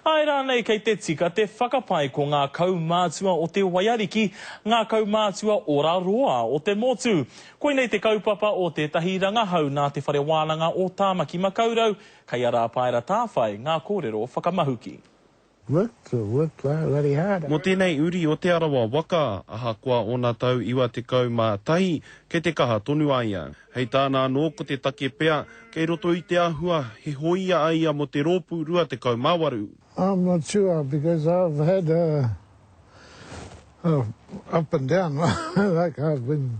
Āe rānei kei te tika te whakapae ko ngā kaumātua o te waiariki ngā kaumātua ora roa o te motu? Koinei te kaupapa o tētahi rangahau nā Te Whare Wānanga o Tāmaki Makaurau, kei a Rāpaera Tāwhai ngā kōrero whakamahuki. Worked, worked bloody hard. Mō tēnei uri o Te Arawa waka, ahakoa ōna tau 91, kei te kaha tonu a ia. Hei tāna anō ko te take pea, kei roto i te āhua he hōia a ia mō te rōpū 28. I'm not sure because I've had a up and down like I've been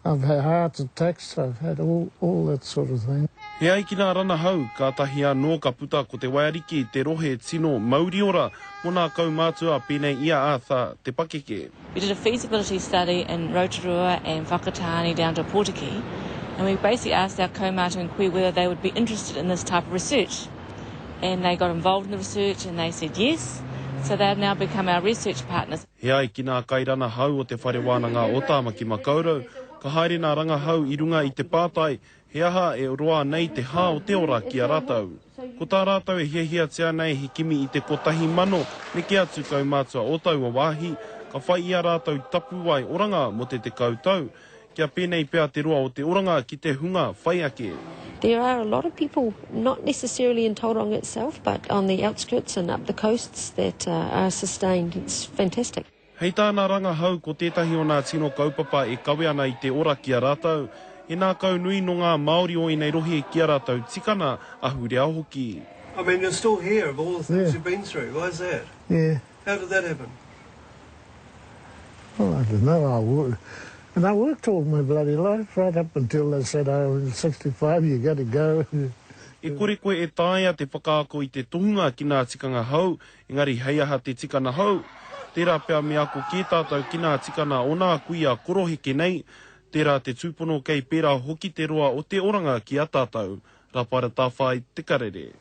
I've had heart attacks, I've had all all that sort of thing. E ai ki nā ranahau, kātahi anō ka puta ko Te Waiariki te rohe tino mauriora mō nā kaumātua pēnei i a Arthur te pakeke. We did a feasibility study in Rotorua and Whakatāne down to Ōpōtiki and we basically asked our kaumātua and kui whether they would be interested in this type of research and they got involved in the research and they said yes, so they have now become our research partners. E ai ki nā kairanahau o Te Whare Wānanga o Tāmaki Makaurau, ka haere nā rangahau i runga i te pātai he aha e roa nei te hā o te ora ki a rātou. Ko tā rātou e hiahiatia nei he kimi i te 1,000 neke atu kaumātua o taua wāhi, ka whai i a rātou tapuwae oranga mō te 10 tau, kia pēnei pea te roa o te oranga ki te hunga whai ake. There are a lot of people, not necessarily in Tauranga itself, but on the outskirts and up the coasts that are sustained. It's fantastic. Hei tāna rangahau ko tētahi o nā tino kaupapa e kawe ana i te ora ki a rātou, he nākau nui nō ngā Māori o ēnei rohe ki a rātou tikana, ahurea hoki. I mean you're still here of all the things you've been through, why is that? Yeah. How did that happen? Well, I don't know, I worked, and I worked all my bloody life right up until they said I was 65, you got to go. E kore koe e taea te whakaako i te tohunga ki nā tikanga hou, engari hei aha te tikana hou? Tērā pea me ako kē tātou ki nā tikana o nā kuia koroheke nei, tērā te tūpono kei pērā hoki te roa o te oranga ki a tātou. Rapaera Tawhai, Te Karere.